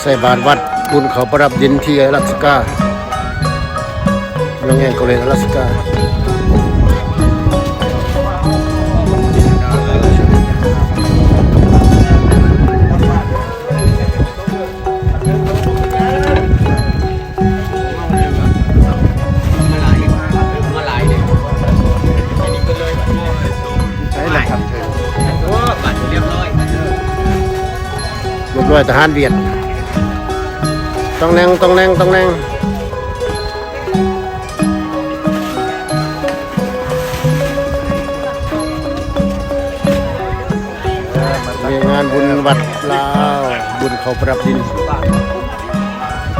ໃສ່ບາດວັດບຸນເຂົ້າປະດັບດິນທີ່ອາລາສກາ ເມືອງແອງເກີລ ອາລາສກາ. ໃຊ້ລະຄັນເທີ ໂອ້ ບັດຮຽບຮ້ອຍ ຮຽບຮ້ອຍ ທະຫານຫວຽດ ຕ້ອງແໜ່ງ ຕ້ອງແໜ່ງ ຕ້ອງແໜ່ງ. ມີງານບຸນວັດລາວ ບຸນເຂົ້າປະດັບດິນ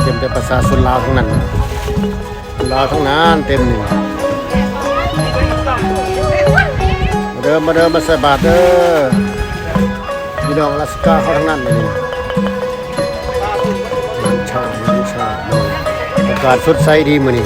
ເຕັມແຕ່ປະຊາຊົນລາວທັງນັ້ນ ລາວທັງນັ້ນເຕັມນີ້. ມາເດີ ມາເດີ ມາໃສ່ບາດເດີ ພີ່ນ້ອງອາລາສກາເຮົາທັງນັ້ນເດນີ້. ງານຊ້າງ ງານຊ້າງ ອາກາດສົດໃສດີມື້ນີ້.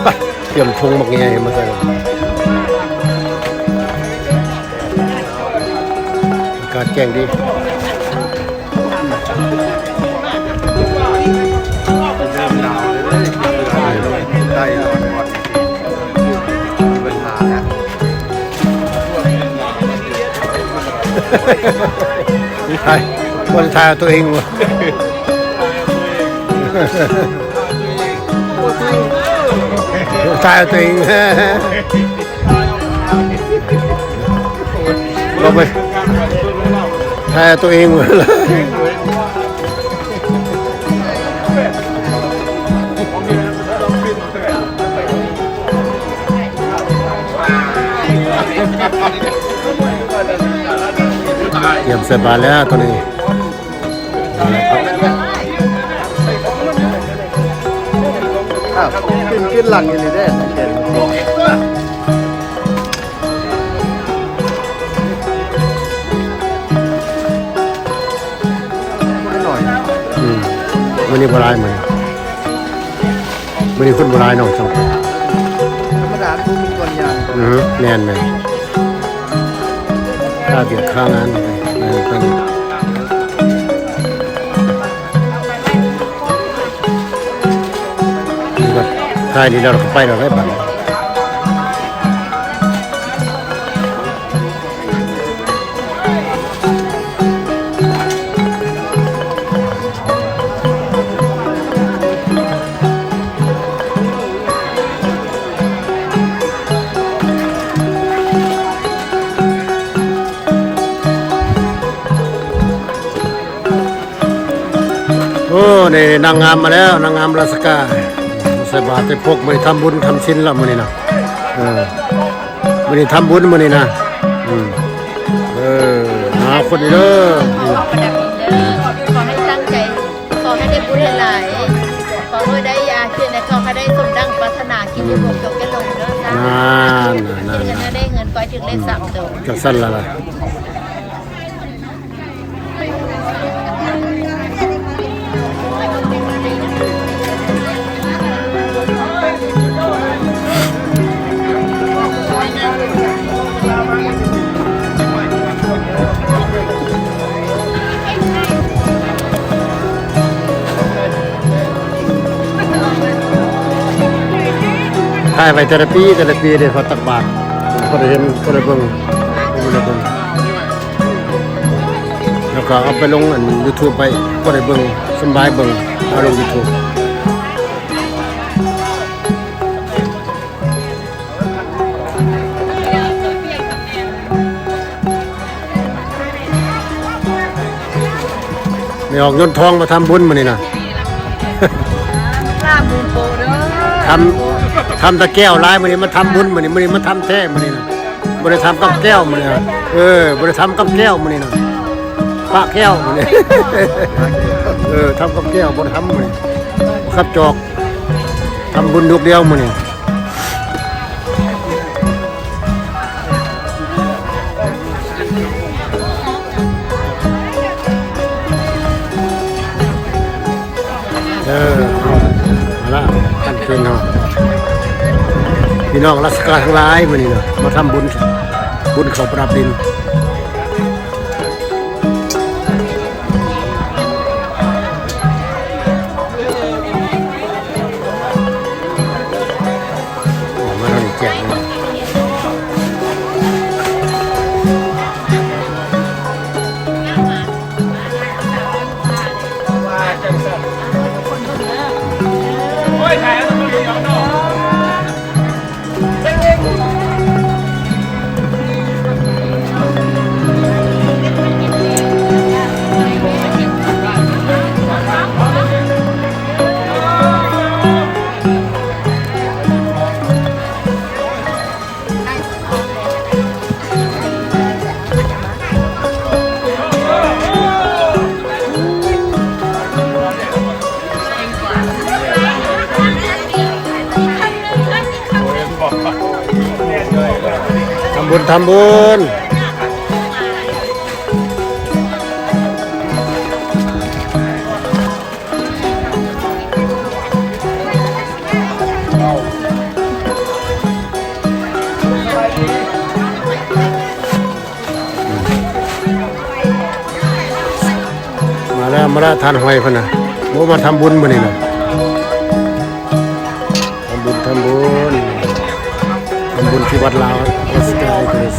ໄປ ຕຽມຖົງບັກໃຫຍ່ມາໃສ່ ອາກາດແຈ້ງດີ. ເລີ່ມໜາວເລີຍ ໄດ້ນອນບ່ອນ ມີບັນຫາແລ້ວ. ຖ່າຍ ບໍ່ໄດ້ຖ່າຍເອົາຕົວເອງ ຖ່າຍເອົາຕົວເອງ ບໍ່ໄປ ຖ່າຍເອົາຕົວເອງ. ຕຽມໃສ່ບາດແລ້ວຕອນນີ້. ອ້າວ ຂຶ້ນ ຂຶ້ນຫຼັງຢູ່ນີ້ເດ້ ໜ້ອຍ ອືມ ມື້ນີ້ບໍ່ຫຼາຍ ມື້ນີ້ ມື້ນີ້ຄົນບໍ່ຫຼາຍເນາະ ຊ່ຳ ທຳມະດາມີຄົນຍ່າງ ອືຮຶ ແມ່ນໆ ຄ່າວຽກຄ່າງານ ເອີ ເພິ່ນ ນີ້ກໍຖ່າຍນີ້ແລ້ວ ແລ້ວກໍໄປແລ້ວໄດ໋ບັດ. ໂອ້ ນີ້ນາງງາມມາແລ້ວ ນາງງາມລາສກາ ໃສ່ບາດໃສ່ພົກ ມື້ນີ້ທຳບຸນທຳສິນລະມື້ນີ້ນະ ເອີ ມື້ນີ້ທຳບຸນມື້ນີ້ນະ ອືມ ເອີ ຫາຄົນນີ້ເດີ ຂໍໃຫ້ຕັ້ງໃຈ ຂໍໃຫ້ໄດ້ບຸນຫຼາຍໆ ຂໍໃຫ້ໄດ້ ອ່າ ຄືໃນ ຂໍໃຫ້ໄດ້ສົມດັ່ງປາດຖະໜາ ກິນຢູ່ຄົບຈົບແກ່ລົງເດີ ສາທຸ ນັ້ນ ນັ້ນ ກິນກັນໃຫ້ໄດ້ເງິນ ຂໍໃຫ້ຖືກເລກສາມໂຕ ອືມ ຈັ່ງຊັ້ນລະລະ. ຖ່າຍໄວ້ແຕ່ລະປີ ແຕ່ລະປີເດ້ ເຂົາຕັກບາດ ບໍ່ໄດ້ເຫັນ ບໍ່ໄດ້ເບິ່ງ ບໍ່ໄດ້ເບິ່ງ ແລ້ວກໍເອົາໄປລົງອັນຢູທູບໄວ້ ບໍ່ໄດ້ເບິ່ງ ສຳບາຍເບິ່ງ ເອົາລົງຢູທູບ. ແມ່ອອກຍົນທອງມາທຳບຸນມື້ນີ້ນະ ລາບບຸນໂປເດີ ທຳ ທຳແຕ່ແກ້ວຫຼາຍມື້ນີ້ ມາທຳບຸນມື້ນີ້ ມື້ນີ້ມາທຳແທ້ມື້ນີ້ນະ ບໍ່ໄດ້ທຳກັບແກ້ວມື້ນີ້ນະ ເອີ ບໍ່ໄດ້ທຳກັບແກ້ວມື້ນີ້ນະ ປະແກ້ວມື້ນີ້ ເອີ ທຳກັບແກ້ວ ບໍ່ໄດ້ທຳມື້ນີ້ ຄັບຈອກ ທຳບຸນດອກດຽວມື້ນີ້. ເ ນ້ອງລາຊະກາທັງຫຼາຍ ມື້ນີ້ນະ ມາທຳບຸນ ບຸນເຂົ້າປະດັບດິນ. ມາເຮົານີ້ແຈກເນາະ. ທຳບຸນ ທຳບຸນ. ມາແລ້ວ ມາແລ້ວ ທ່ານຫອຍເພິ່ນນະ ໂອ້ ມາທຳບຸນມື້ນີ້ນະ. ທຳບຸນ ທຳບຸນ ທຳບຸນທີ່ວັດລາວ ລາຊະກາ ເອເກເຣສ.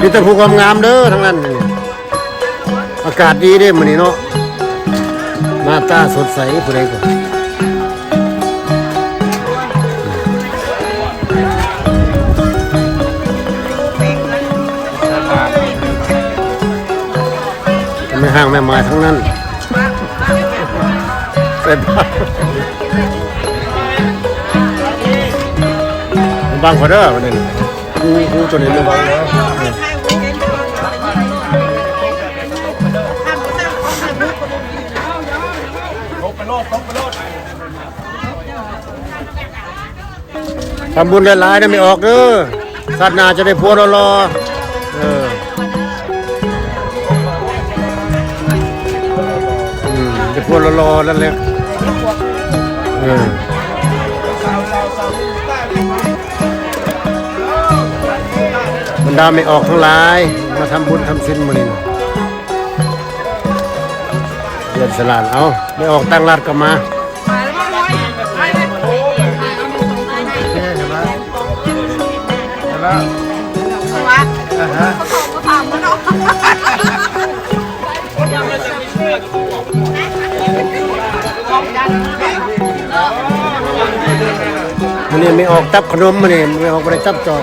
ມີແຕ່ຜູ້ງາມໆເດີ ທັງນັ້ນນີ້. ອາກາດດີເດ້ມື້ນີ້ເນາະ ໜ້າຕາສົດໃສ ຜູ້ໃດກໍ ແມ່ຮ້າງແມ່ໝ້າຍທັງນັ້ນ ໃສ່ບາດ ບັງເຂົາເດີ ບັດນີ້ ຄູ ຄູໂຕນີ້ລະວັງເດີ. ທຳບຸນຫຼາຍໆນະແມ່ອອກເດີ ຊາດໜ້າຈະໄດ້ຜົວຫຼໍ່ໆ. ເອີ ອືມ ໄດ້ຜົວຫຼໍ່ໆ ນັ້ນແຫຼະ ເອີ. ບັນດາແມ່ອອກທັງຫຼາຍ ມາທຳບຸນທຳສິນມື້ນີ້ນະ ເດືອນສະຫຼານ. ເອົາ ແມ່ອອກຕ່າງລັດກໍມາ ມື້ນີ້ແມ່ອອກຈັບຂະໜົມ ມື້ນີ້ແມ່ອອກບໍ່ໄດ້ຈັບຈອກ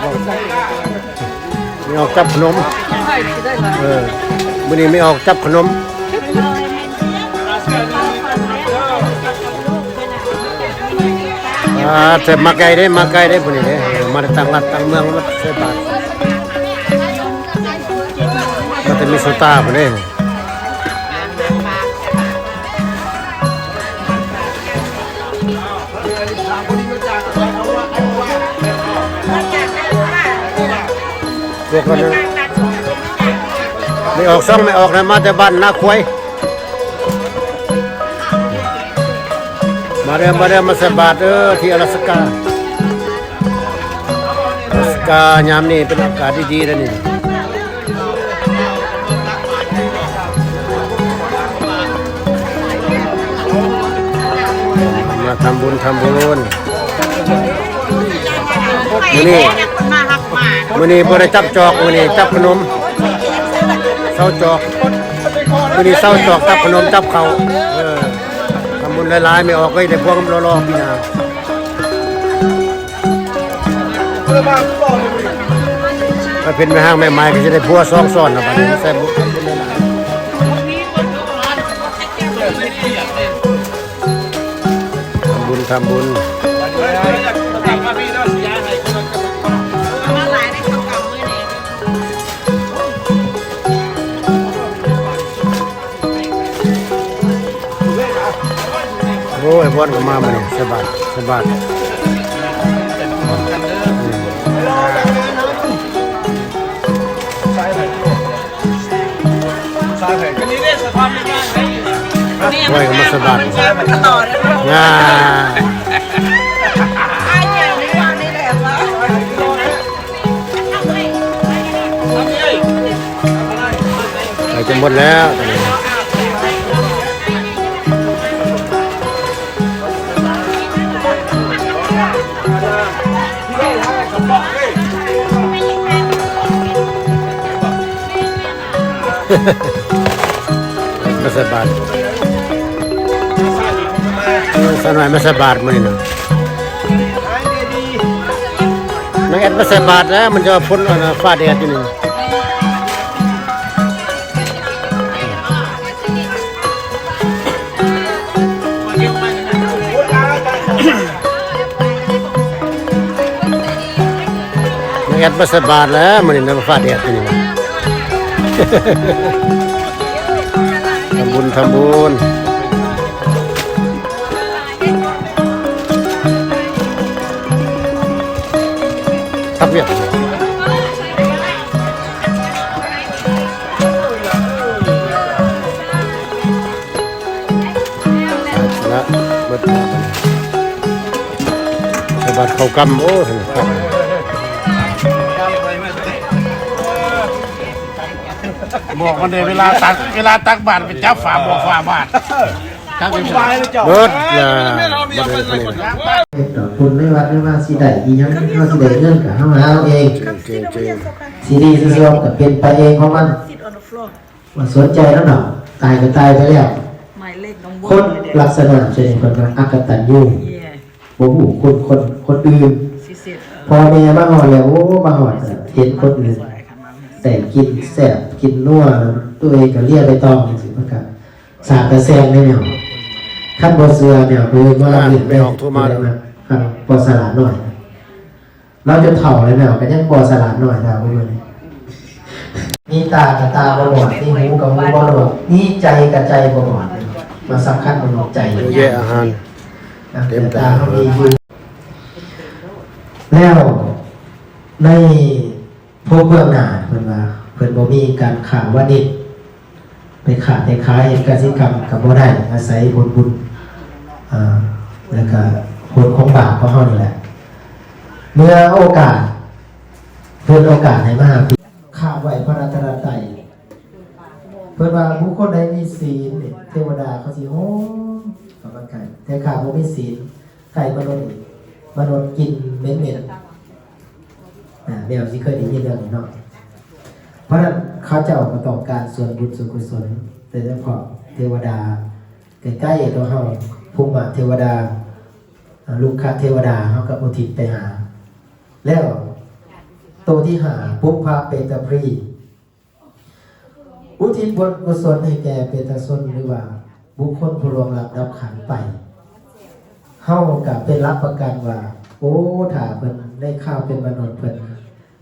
ແມ່ອອກຈັບຂະໜົມ ເອີ ມື້ນີ້ແມ່ອອກຈັບຂະໜົມ. ອ່າ ແຊບ ມາໄກເດ້ ມາໄກເດ້ ຜູ້ນີ້ເດ້ ເອີ ມາແຕ່ຕ່າງລັດຕ່າງເມືອງ ມາໃສ່ບາດ ມາແຕ່ມິນະໂຊຕາພຸ້ນເດ້. ພວກເຮົານັ້ນ ແມ່ອອກຊ່ອງ ແມ່ອອກນະ ມາແຕ່ບ້ານນາຄວາຍ. ມາເດີ ມາເດີ ມາໃສ່ບາດເດີ ທີ່ອາລາສກາ. ອາລາສກາຍາມນີ້ເປັນອາກາດດີໆເດ້ນີ້ ມາທຳບຸນ ທຳບຸນ. ມື້ນີ້ ມື້ນີ້ບໍ່ໄດ້ຈັບຈອກ ມື້ນີ້ຈັບຂະໜົມ ເຊົາຈອກ. ມື້ນີ້ເຊົາຈອກ ຈັບຂະໜົມ ຈັບເຂົ້າ ເອີ. ທຳບຸນຫຼາຍໆ ແມ່ອອກເອີຍ ໄດ້ຜົວງາມຫຼໍ່ໆ ປີໜ້າ. ຖ້າເປັນແມ່ຮ້າງແມ່ໝ້າຍກໍຈະໄດ້ຜົວສອງຊ້ອນນະ ບັດນີ້ໃສ່ບຸນ. ທຳບຸນຫຼາຍໆ ເອີ ມາ ທຳບຸນ. ໂອ້ ອ້າຍບອນກໍມາມື້ນີ້ ໃສ່ບາດ ໃສ່ບາດ. ໂອ້ຍ ກໍມາໃສ່ບາດ ງາ ໃກ້ຈະໝົດແລ້ວ ມາໃສ່ບາດ ເອີ ສາວນ້ອຍມາໃສ່ບາດມື້ນີ້ນະ. ນາງແອດມາໃສ່ບາດແລ້ວ ມັນຈະພົ້ນ ອັນ ຟ້າແດດຢູ່ນີ້. ນາງແອດມາໃສ່ບາດແລ້ວ ມື້ນີ້ນະ ຟ້າແດດຢູ່ນີ້ນະ. ທຳບຸນ ທຳບຸນ. ຄັກວຽກ ລະເບິດແລ້ວ ໃສ່ບາດເຂົ້າກຳ. ໂອ້ ຄັກ. ບອກມັນເດ້ ເວລາຕັກ ເວລາຕັກບາດໄປຈັບຝາໝໍ້ຝາບາດ. ເບິດລະ ບຸນໃນວັດໃນວາຊິໄດ້ອີ່ຫຍັງ ເຮົາຊິໄດ້ເງິນກໍເຮົາຫາເອົາເອງ. ຊິດີຊິຊົ່ວກໍເປັນໄປເອງຂອງມັນ ບໍ່ສົນໃຈນຳດອກ ຕາຍກໍຕາຍໄປແລ້ວ. ຄົນລັກສະນະເຊັ່ນນີ້ເພິ່ນວ່າອະກະຕັນຍູ ບໍ່ຮູ້ຄຸນຄົນ ຄົນອື່ນ. ພໍ່ແມ່ມາຮອດແລ້ວ ໂອ້ ມາຮອດເຫັນຄົນອື່ນໄດ້ກິນແຊບກິນນົວ ຕົວເອງກໍເລຍໃບຕອງຈັ່ງຊີ້ ເພິ່ນກໍສາດຕາແຊງເດ້ແມວ. ຄັນບໍ່ເຊື່ອແມວ ໄປເບິ່ງໝໍລຳເຫຼັ້ນ ແມ່ອອກໂທມາແລ້ວ ຄັນພໍ່ສະຫຼາດນ້ອຍ ລາວຈົນເຖົ້າແລ້ວແມວ ກໍຍັງພໍ່ສະຫຼາດນ້ອຍ ຖ້າບໍ່ເບິ່ງ. ມີຕາກໍຕາບໍ່ບອດ ມີຫູກໍຫູບໍ່ໜວກ ມີໃຈກໍໃຈບໍ່ບອດ. ມາສຳຄັນບໍ່ໜວກໃຈ ເຍາະແຍະອາຫານ ເຕັມຕາເຮົາມີຢູ່. ແລ້ວໃນ ພວກເບື້ອງໜ້າເພິ່ນວ່າ ເພິ່ນບໍ່ມີການຄ້າວານິດ ໄປຄ້າໄປຂາຍເຮັດກະສິກຳກໍບໍ່ໄດ້ ອາໄສຜົນບຸນ ເອີ ແລ້ວກະຜົນຂອງບາບຂອງເຮົານີ້ແຫຼະ. ເມື່ອໂອກາດ ເພິ່ນໂອກາດໃຫ້ມາຫາ ຂາບໄຫວ້ພະລັດຕະນະໄຕ ເພິ່ນວ່າບຸກຄົນໃດມີສີນນີ້ ເທວະດາເຂົາຊິໂຮມເຂົ້າມາໃກ້ ແຕ່ຂ້າບໍ່ມີສີນ ໃກ້ມະນຸດນີ້ ມະນຸດກິ່ນເໝັນໆ ອາ ແມວຊິເຄີຍໄດ້ຍິນເລື່ອງນີ້ເນາະ. ເພາະນັ້ນເຂົາເຈົ້າກໍຕ້ອງການສ່ວນບຸນສ່ວນກຸສົນ ໂດຍສະເພາະເທວະດາໃກ້ໆຕົວເຮົາ ພູມມະເທວະດາ ອາ ລຸກຂະເທວະດາ ເຮົາກໍອຸທິດໄປຫາ. ແລ້ວໂຕທີຫ້າ ປຸບພະເປຕະພຣີ ອຸທິດບຸນກຸສົນໃຫ້ແກ່ເປຕະຊົນ ຫຼືວ່າບຸກຄົນຜູ້ລ່ວງລັບດັບຂັນໄປ. ເຮົາກະເປັນຫຼັກປະກັນວ່າ ໂອ້ ຖ້າເພິ່ນໃນຄາວເປັນມະນຸດ ເພິ່ນ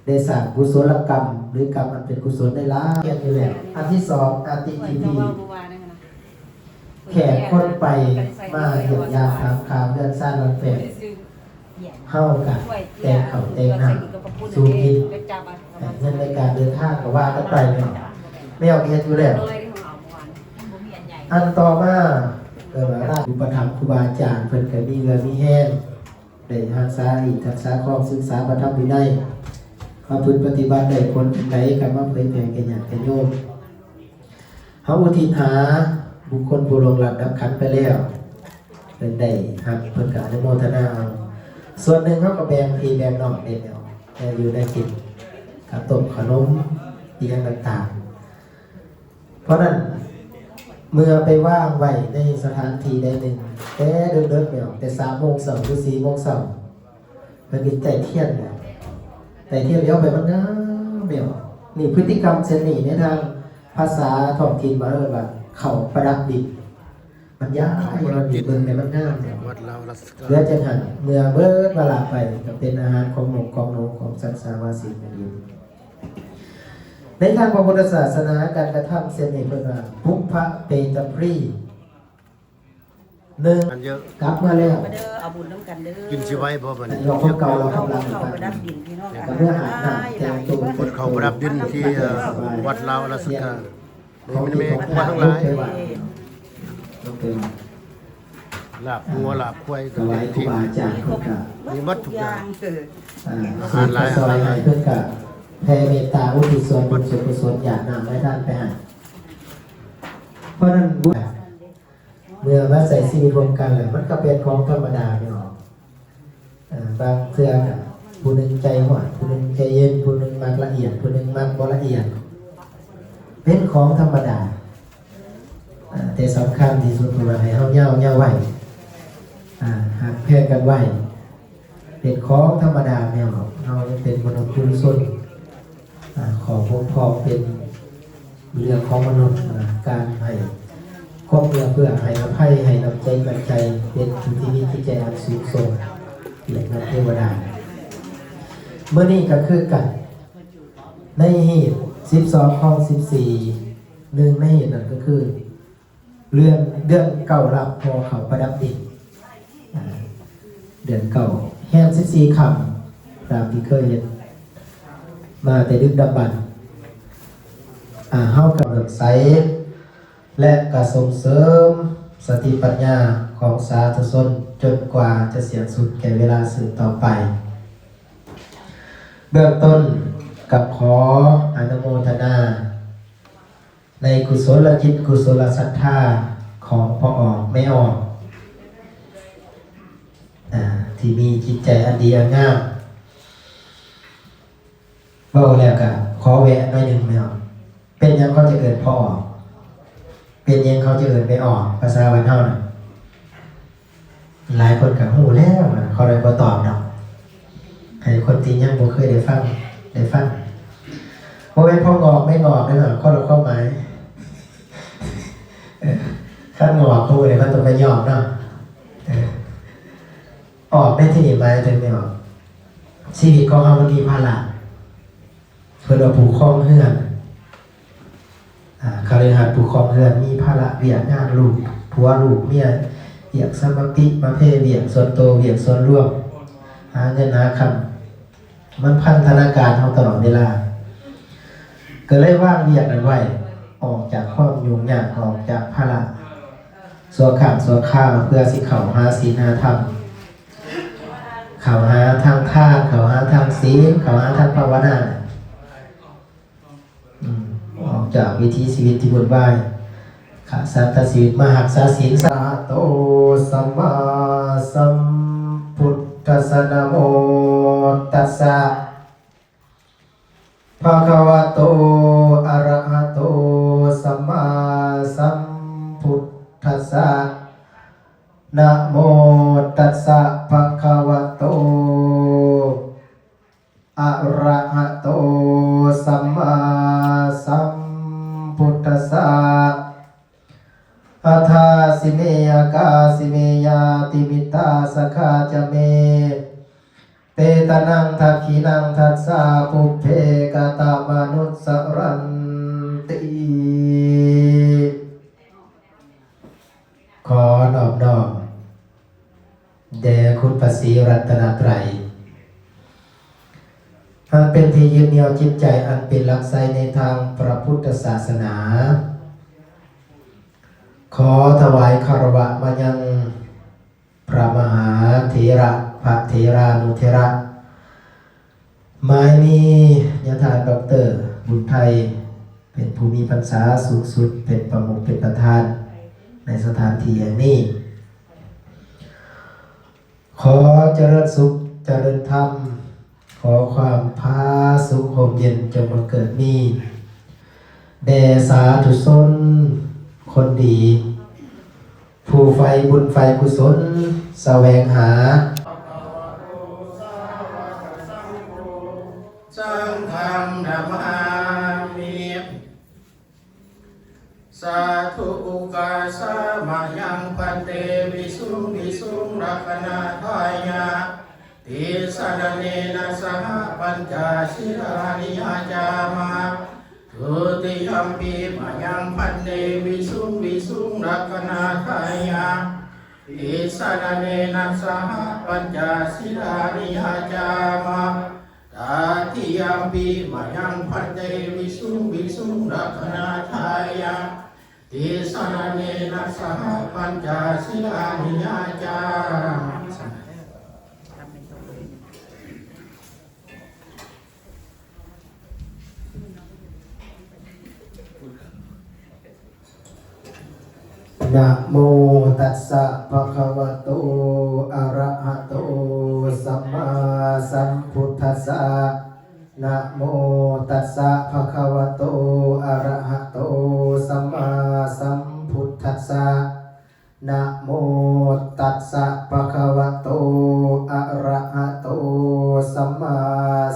ໄດ້ສ້າງກຸສົລະກຳ ຫຼື ກຳອັນເປັນກຸສົນໄດ້ຫຼາຍຢູ່ແລ້ວ. ອັນທີສອງ ອາຕິທິພີ ແຂກຄົນໄປມາຢ້ຽມຢາມຖາມຂ່າວເຮືອນຊານບ້ານແພງ ເຮົາກະແຕ່ງເຂົ້າແຕ່ງນ້ຳສູ່ກິນ ໃຫ້ເງິນໃນການເດີນທາງກໍວ່າກັນໄປເນາະ ແມວກໍເຮັດຢູ່ແລ້ວ. ອັນຕໍ່ມາ ເອີ້ນວ່າລາດອຸປະຖຳຄູບາອາຈານ ເພິ່ນກໍມີເຫື່ອມີແຮງ ໄດ້ຮັກສາຮີດຮັກສາຄອງ ສຶກສາພະທຳວິໄນ ປະພຶດປະຕິບັດໄດ້ຜົນຈັ່ງໃດ ກໍມາເຜີຍແຜ່ແກ່ຍາດແກ່ໂຍມ. ເຮົາອຸທິດຫາບຸກຄົນຜູ້ລ່ວງລັບດັບຂັນໄປແລ້ວ ເພິ່ນໄດ້ຮັບ ເພິ່ນກໍອະນຸໂມທະນາເອົາ. ສ່ວນໜຶ່ງເຮົາກໍແບ່ງພີ່ແບ່ງນ້ອງເດ້ແລ້ວ ແນວຢູ່ແນວກິນ ເຂົ້າຕົ້ມເຂົ້າໜົມ ອີ່ຫຍັງຕ່າງໆ. ເພາະນັ້ນ ເມື່ອໄປວາງໄວ້ໃນສະຖານທີ່ໃດໜຶ່ງ ແຕ່ເດິກໆແລ້ວ ແຕ່ສາມໂມງເຊົ້າ ຫຼື ສີ່ໂມງເຊົ້າ ເພິ່ນກໍໄຕ້ທຽນແລ້ວ ໄຕ້ທຽນແລ້ວໄປມັນງາມແລ້ວ. ນີ້ ພຶດຕິກຳເຊັ່ນນີ້ ໃນທາງພາສາທ້ອງຖິ່ນບ້ານເອີ້ນວ່າ ເຂົ້າປະດັບດິນ. ຢາກໃຫ້ເຮົາໄດ້ເບິ່ງໃນມັນງາມເນາະ. ວັດລາວລາຊະກາ ເພື່ອຈັ່ງຫັ້ນເມື່ອເບິດວາລະໄປ ກໍເປັນອາຫານຂອງນົກຂອງໜູຂອງສັດສາວາສີນັ້ນເອງ. ໃນທາງພະພຸດທະສາສະໜາ ການກະທຳເຊັ່ນນີ້ເອີ້ນວ່າ ປຸບພະເປຕະປຣີ ໜຶ່ງ ອັນເຍອະ ກັບມາແລ້ວ ມາເດີ ເອົາບຸນນຳກັນເດີ. ກິນຊິໄຫວບໍ່ບັດນີ້? ເອົາຂອງເກົ່າເອົາຂອງຫຼັງ ເອົາຂອງເກົ່າໄປດັບດິນພີ່ນ້ອງ ກໍເພື່ອຫາບນ້ຳແຕ່ງຕົວ ຄົນເຂົາໄປດັບດິນທີ່ ເອີ ວັດລາວລາຊະກາ ມີແມ່ຄົວທັງຫຼາຍ ລາບງົວລາບຄວາຍ ຖວາຍຄູບາອາຈານເພິ່ນກະ ມີໝົດທຸກຢ່າງ ເອີ ອາ ອາຫານຫຼາຍ ອາຫານຫຼາຍ ເພິ່ນກະແຜ່ເມດຕາອຸທິດສ່ວນບຸນສ່ວນກຸສົນ ຢາດນ້ຳໃຫ້ທານໄປໃຫ້. ເພາະນັ້ນ ເມື່ອມາໃຊ້ຊີວິດຮ່ວມກັນແລ້ວ ມັນກໍເປັນຂອງທຳມະດາພີ່ນ້ອງ. ເອີ ບາງເທື່ອກໍຜູ້ໜຶ່ງໃຈຮ້ອນ ຜູ້ໜຶ່ງໃຈເຢັນ ຜູ້ໜຶ່ງມັກລະອຽດ ຜູ້ໜຶ່ງມັກບໍ່ລະອຽດ ເປັນຂອງທຳມະດາ. ເອີ ແຕ່ສຳຄັນທີ່ສຸດ ເພິ່ນວ່າໃຫ້ເຮົາເຍົາ ເຍົາໄວ້ ອາ ຮັກແພງກັນໄວ້ ເປັນຂອງທຳມະດາແນວເຮົາຍັງເປັນມະນຸດປຸຖຸຊົນ. ອາ ຂໍ້ບົກຜ່ອງເປັນເລື່ອງຂອງມະນຸດ ອາ ການໃຫ້ຄວາມເອື້ອເຟື້ອ ໃຫ້ອະໄພ ໃຫ້ນ້ຳໃຈການໃຈ ເປັນຜູ້ທີ່ມີຈິດໃຈອັນສູງສົ່ງ ປຽບນຳເທວະດາ. ມື້ນີ້ກໍຄືກັນ ໃນຮີດສິບສອງຂອງສິບສີ່ ໜຶ່ງໃນຮີດນັ້ນກໍຄື ເດືອນ ເດືອນເກົ້າລັບພໍເຂົ້າປະດັບດິນ ອາ ເດືອນເກົ້າແຮມສິບສີ່ຄ່ຳ ຕາມທີ່ເຄີຍເຮັດມາແຕ່ດຶກດຳບັນ. ອາ ເຮົາກໍເລີ່ມໃສ ແລະ ກໍສົ່ງເສີມສະຕິປັນຍາຂອງສາທຸຊົນ ຈົນກວ່າຈະສິ້ນສຸດແກ່ເວລາສືບຕໍ່ໄປ. ເບື້ອງຕົ້ນກໍຂໍອະນຸໂມທະນາ ໃນກຸສົນລະຈິດ ກຸສົນລະສັດທາຂອງພໍ່ອອກແມ່ອອກ ອາ ທີ່ມີຈິດໃຈອັນດີອັນງາມ. ເວົ້າແລ້ວກະຂໍແວະໜ້ອຍໜຶ່ງແມ່ອອກ ເປັນຫຍັງເຂົາຈະເອີ້ນພໍ່ອອກ? ເປັນຫຍັງເຂົາຈະເອີ້ນແມ່ອອກ? ພາສາບ້ານເຮົານະ ຫຼາຍຄົນກໍຮູ້ແລ້ວນະ ເຂົາເລີຍບໍ່ຕອບດອກ ໃຫ້ຄົນທີ່ຍັງບໍ່ເຄີຍໄດ້ຟັງ ໄດ້ຟັງ. ບໍ່ແມ່ນພໍ່ງອກແມ່ງອກເດີ ຄົນລະຄວາມໝາຍ. ເອີ ຄັນງອກ ຜູ້ໃດເພິ່ນຕ້ອງໄປຍອມເນາະ. ເອີ ອອກໃນທີ່ນີ້ໝາຍເຖິງແນວ ຊີວິດຂອງເຮົາມັນມີພາລະ ເພິ່ນວ່າຜູ້ຄອງເຮືອນ ອາ ຄະລິຫັດຜູ້ຄອງເຮືອນ ມີພາລະວຽກງານ ລູກຜົວລູກເມຍ ວຽກສຳມະປິມະເພ ວຽກສ່ວນໂຕ ວຽກສ່ວນລວມ ຫາເງິນຫາຄຳ ມັນພັນທະນາການເຮົາຕະຫຼອດເວລາ ກໍເລີຍວາງວຽກນັ້ນໄວ້ ອອກຈາກຄວາມຫຍຸ້ງຍາກ ອອກຈາກພາລະ ຊົ່ວຄັ້ງຊົ່ວຄາວ ເພື່ອຊິເຂົ້າຫາສິນຫາທຳ ເຂົ້າຫາທາງທານ ເຂົ້າຫາທາງສິນ ເຂົ້າຫາທາງພາວະນາ ອືມ ອອກຈາກວິຖີຊີວິດທີ່ວຸ່ນວາຍ ຂະສັດຕະຊີວິດ ມາຮັກສາສິນ. ສະຫະໂຕ ສຳມາສຳພຸດທັດສະ ນະໂມຕັດສະ ພະຄະວະໂຕ ອະຣະຫະໂຕ ສຳມາສຳພຸດທັດສະ ນະໂມຕັດສະ ພະຄະວະໂຕ ອະຣະຫະໂຕ ສຳມາສຳພຸດທັດສະ ອັດຖາສິເມ ອາກາສິເມ ຍາຕິມິດຕາສະຂາຈະເມ ເຕຕະນັງ ທັກຂິນັງ ທັດສາ ປຸບເພ ກະຕະມະນຸດສະຣັນຕິ. ຂໍນອບນ້ອມແດ່ຄຸນພະສີລັດຕະນະໄຕ ອັນເປັນທີ່ຍຶດໜຽວຈິດໃຈ ອັນເປັນຫຼັກໃສໃນທາງພະພຸດທະສາສະໜາ. ຂໍຖວາຍຄາລະວະມາຍັງ ພະມະຫາເຖລະ ພະເຖລານຸເຖລະ ໝາຍມີຍາທ່ານ ດອກເຕີ ບຸນໄທ ເປັນຜູ້ມີພັນສາສູງສຸດ ເປັນປະມຸກ ເປັນປະທານໃນສະຖານທີ່ແຫ່ງນີ້. ຂໍຈະເລີນສຸກ ຈະເລີນທຳ ຂໍຄວາມຜາສຸກຮົ່ມເຢັນຈົ່ງບັງເກີດມີ ແດ່ສາທຸຊົນຄົນດີ ຜູ້ໃຝ່ບຸນໃຝ່ກຸສົນສະແຫວງຫາ. ສັງຄັງນະມາມິ ສາທຸ ໂອກາສະ ມະຍັງ ພັນເຕ ວິສຸງ ວິສຸງ ລັກຂະນາທາຍະ ຕິສະລະເນນະ ສະຫະ ປັນຈະ ສິລານິ ຍາຈາມະ ທຸຕິຍຳປິ ມະຍັງ ພັນເຕ ວິສຸງ ວິສຸງ ລັກຂະນາທາຍະ ຕິສະລະເນນະ ສະຫະ ປັນຈະ ສິລານິ ຍາຈາມະ ຕະຕິຍຳປິ ມະຍັງ ພັນເຕ ວິສຸງ ວິສຸງ ລັກຂະນາທາຍະ ຕິສະລະເນນະ ສະຫະ ປັນຈະ ສິລານິ ຍາຈາມະ. ນະໂມຕັດສະ ພະຄະວະໂຕ ອະຣະຫະໂຕ ສຳມາສຳພຸດທັດສະ. ນະໂມຕັດສະ ພະຄະວະໂຕ ອະຣະຫະໂຕ ສຳມາສຳພຸດທັດສະ. ນະໂມຕັດສະ ພະຄະວະໂຕ ອະຣະຫະໂຕ ສຳມາ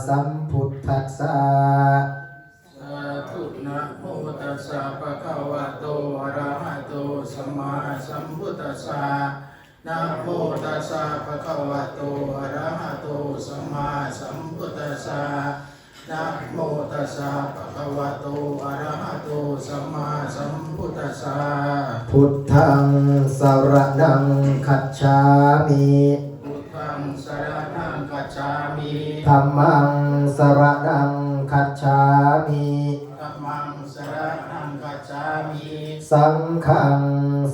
ສຳພຸດທັດສະ. ສາທຸ. ນະໂມຕັດສະ ພະຄະວະໂຕ ອະຣະຫະໂຕ ສຳມາສຳພຸດທັດສະ. ນະໂມຕັດສະ ພະຄະວະໂຕ ອະຣະຫະໂຕ ສຳມາສຳພຸດທັດສະ. ນະໂມຕັດສະ ພະຄະວະໂຕ ອະຣະຫະໂຕ ສຳມາສຳພຸດທັດສະ. ພຸດທັງ ສະຣະນັງ ຄັດສາມິ. ພຸດທັງ ສະຣະນັງ ຄັດສາມິ. ທຳມັງ ສະຣະນັງ ຄັດສາມິ. ທຳມັງ ສະຣະນັງ ຄັດສາມິ. ສັງຄັງ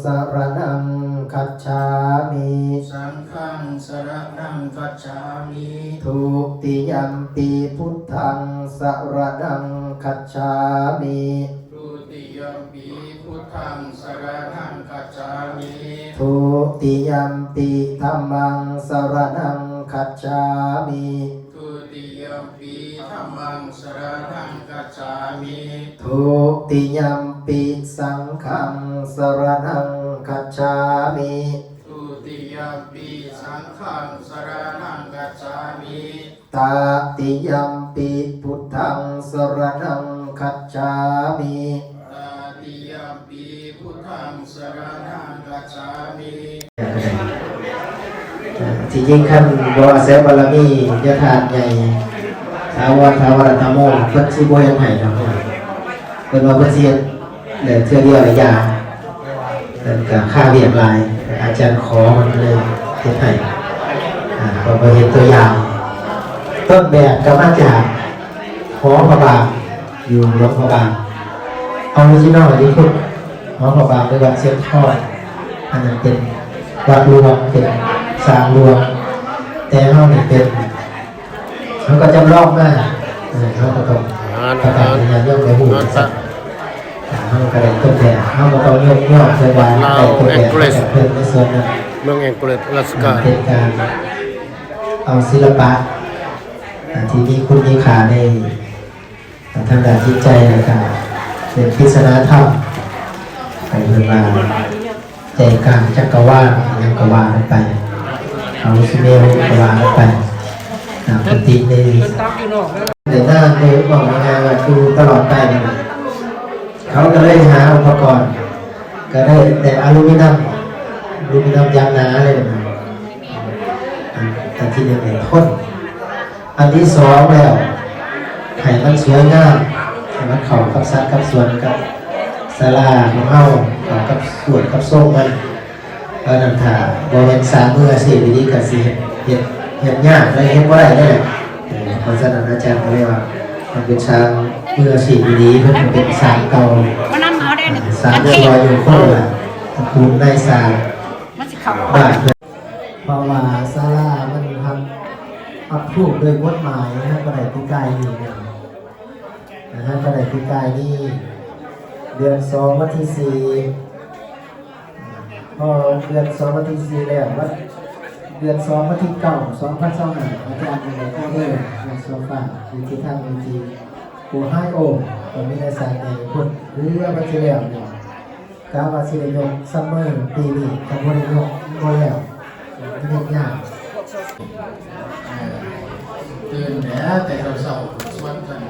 ສະຣະນັງ ຄັດສາມິ. ສັງຄັງ ສະຣະນັງ ຄັດສາມິ. ທຸຕິຍຳປິ ພຸດທັງ ສະຣະນັງ ຄັດສາມິ. ທຸຕິຍຳປິ ພຸດທັງ ສະຣະນັງ ຄັດສາມິ. ທຸຕິຍຳປິ ທຳມັງ ສະຣະນັງ ຄັດສາມິ. ທຸຕິຍຳປິ ທຳມັງ ສະຣະນັງ ຄັດສາມິ. ທຸຕິຍຳປິ ສັງຄັງ ສະຣະນັງ ຄັດສາມິ. ທຸຕິຍຳປິ ສັງຄັງ ສະຣະນັງ ຄັດສາມິ. ຕະຕິຍຳປິ ພຸດທັງ ສະຣະນັງ ຄັດສາມິ. ຕະຕິຍຳປິ ພຸດທັງ ສະຣະນັງ ຄັດສາມິ. ທີ່ຈິງຄັນບໍ່ອາໄສບາລະມີຍາທາດໃຫຍ່ ຖາວອນ ຖາວະຣະທຳໂມ ເພິ່ນຊິບໍ່ເຮັດໃຫ້ດອກ. ເພິ່ນວ່າເພິ່ນຊິເຮັດ ແລ້ວເທື່ອດຽວລະຢ່າ ເພິ່ນກະຄາວຽກຫຼາຍ ອາຈານຂໍເພິ່ນກະເລີຍເຮັດໃຫ້. ອາ ເຮົາກໍເຮັດຕົວຢ່າງ ຕົ້ນແບບກະມາຈາກຫໍພະບາງ ຢູ່ຫຼວງພະບາງ ອໍຣິຈິນອລຢູ່ພຸ້ນ ຫໍພະບາງ ຫຼືວັດຊຽງທອງ ອັນນັ້ນເປັນວັດຫຼວງ ເປັນສາງຫຼວງ ແຕ່ເຮົານີ້ເປັນ ເຮົາກໍຈຳລອງມາ ເອີ ເຮົາກໍຕ້ອງປະກາດໃຫ້ຍາດໂຍມໄດ້ຮູ້ ເຮົາກໍໄດ້ຕົ້ນແບບ ເຮົາກໍຕ້ອງຍົກຍ້ອງເພິ່ນວ່າໄດ້ຕົ້ນແບບມາຈາກເພິ່ນໃນສ່ວນນັ້ນ ເມືອງແອງໂກເລດ ອາລາສກາ ເປັນການເອົາສິລະປະ ທີ່ມີຄຸນມີຄ່າໃນ ທາງດ້ານຈິດໃຈ ແລ້ວກະເປັນປຣິດສະນາທຳ ໃຫ້ເພິ່ນວ່າໃຈກາງຈັກກະວານ ຫຍັງກະວ່າກັນໄປ ເອົາສຸເມຣກະວ່າກັນໄປ ນາມປະຕິກໃນ ໃນນາມໃນ ເວົ້າງ່າຍໆວ່າຢູ່ຕະຫຼອດໄປນັ້ນ ເຂົາກະເລີຍຫາອຸປະກອນ ກະໄດ້ແຕ່ອາລູມິນຳ ອາລູມິນຳຢ່າງໜາເລີຍ ອັນ ອັນທີໜຶ່ງນີ້ທົນ ອັນທີສອງແລ້ວ ໃຫ້ມັນສວຍງາມ ໃຫ້ມັນເຂົ້າກັບສັດກັບສ່ວນກັບສາລາຂອງເຮົາ ເຂົ້າກັບສ່ວນກັບຊົງມັນ. ເອີ ນັ້ນຖ້າບໍ່ແມ່ນຊ່າງມືອາຊີບດີໆ ກະຊິເຮັດ ເຮັດ ເຮັດຍາກ ແລະ ເຮັດບໍ່ໄດ້ເດ້. ເອີ ເພາະສະນັ້ນອາຈານກະເລີຍວ່າ ຕ້ອງເປັນຊ່າງມືອາຊີບດີໆ ເພິ່ນເປັນຊ່າງເກົ່າ ມານຳເຮົາໄດ້ ຊ່າງເພິ່ນບໍ່ຢູ່ຄົນລະ ຕະກູນນາຍຊ່າງ ມັນຊິເຂົ້າ ບ້ານເພິ່ນ. ເພາະວ່າສາລາມັນຮັບ ຮັບຮູ້ໂດຍກົດໝາຍ ເຮົາກໍໄດ້ປີກາຍນີ້ ເຮົາກໍໄດ້ປີກາຍນີ້ ເດືອນສອງ ວັນທີສີ່ ພໍເດືອນສອງ ວັນທີສີ່ແລ້ວ ວັນ ເດືອນສອງ ວັນທີເກົ້າ ສອງພັນຊາວຫ້າ ອາຈານກໍໄດ້ຂໍເດີນນຳໂຊຟາຢູ່ທີ່ທາງເວທີ ຜູ້ໃຫ້ໂອມ ກໍມີໃນສາຍໃນພຸ້ນ ເຮືອມັນຊິແລ້ວນີ້ ກະວ່າຊິໄດ້ຍົກຊັມເມີປີນີ້ ຄັນບໍ່ໄດ້ຍົກມັນບໍ່ແລ້ວ ມັນເຮັດຍາກ. ເອີ ຕື່ນແລ້ວແຕ່ເຊົ້າໆ ຊວນກັນ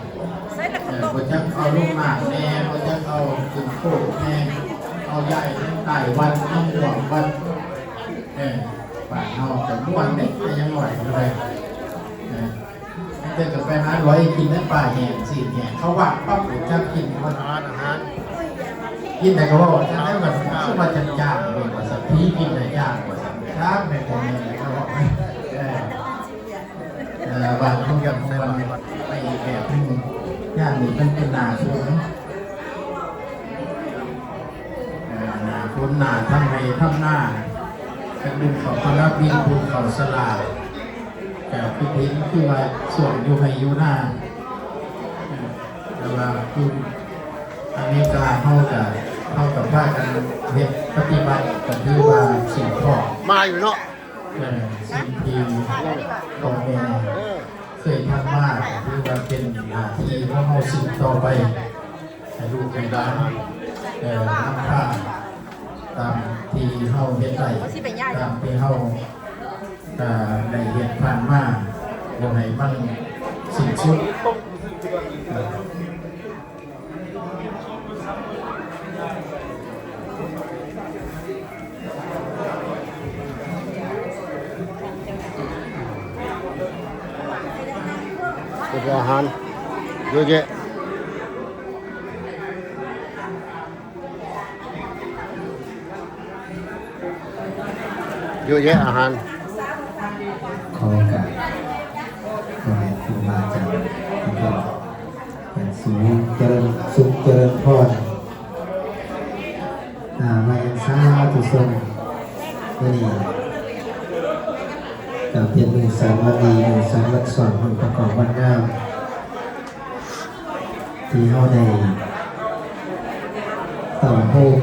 ເອີ ບໍ່ຈັກເອົາລົງນ້ຳແດ່ ບໍ່ຈັກເອົາຂຶ້ນໂຄກແດ່ ເອົ ເອົາໃຫຍ່ໃນໃຕ້ວັດ ນ້ຳມ່ວງວັດ ເອີ ບ້ານເຮົາກໍມ່ວນເດ້ ແຕ່ຍັງໜ້ອຍເທົ່າໃດ ເອີ ແຕ່ກໍໄປຫາລອຍກິນໃນປ່າແຫ້ງ ຊີ້ນແຫ້ງ ເຂົ້າວັດປັບ ຈັບກິນໝົດ ອາຫານ ອາຫານ ກິນແລ້ວກໍເວົ້າ ຈັ່ງໃດວ່າ ຄືວ່າຈາງໆ ເວີ້ຍ ວ່າຊັ້ນ ຜີກິນແລ້ວຈາງ ວ່າຊັ້ນ ຈາງແມ່ນບໍ່ແມ່ນແລ້ວ ເອີ ເອີ ບ້ານເຮົາຍັງໃສ່ບາດໄປອີກແບບໜຶ່ງ ຢ່າງນີ້ມັນເປັນໜ້າຝົນ ເອີ ໜ້າຝົນ ໜ້າທຳໄຮ່ທຳນາ ກະດຶງເຂົ້າປະດັບດິນ ປູກເຂົ້າສະຫຼາ ກະຄືເຫັນຄືວ່າຊ່ວງຢູ່ໄຮ່ຢູ່ນາ ແຕ່ວ່າຢູ່ອາເມລິກາເຮົາກະ ເຮົາກະພາກັນເຮັດປະຕິບັດ ກະຖືວ່າສືບທອດ ມາຢູ່ເນາະ ເອີ ສິ່ງທີ່ພໍ່ແມ່ເຄີຍທຳມາ ກະຖືວ່າເປັນໜ້າທີ່ຂອງເຮົາສືບຕໍ່ໄປ ໃຫ້ລູກໃຫ້ຫຼານ ເອີ ນຳພາຕາມທີ່ເຮົາເຮັດໄດ້ ຕາມທີ່ເຮົາ ເອີ ໄດ້ເຮັດຜ່ານມາ ບໍ່ໃຫ້ມັນສິ້ນສຸດ. ເປັນອາຫານເຍອະແຍະ ເຍອະແຍະອາຫານ. ຂໍໂອກາດ ພໍ່ແມ່ຄູບາອາຈານທຸກທ່ານ ໃຫ້ສຸກຈະເລີນ ສຸກຈະເລີນພອນ ອາ ມາຍັງສາທຸຊົນ ມື້ນີ້ກໍເປັນມື້ສັນວັນດີ ມື້ສັນວັນຊອນ ວັນປະກອບວັນງາມ ທີ່ເຮົາໄດ້ຕ້ອນໂຮມ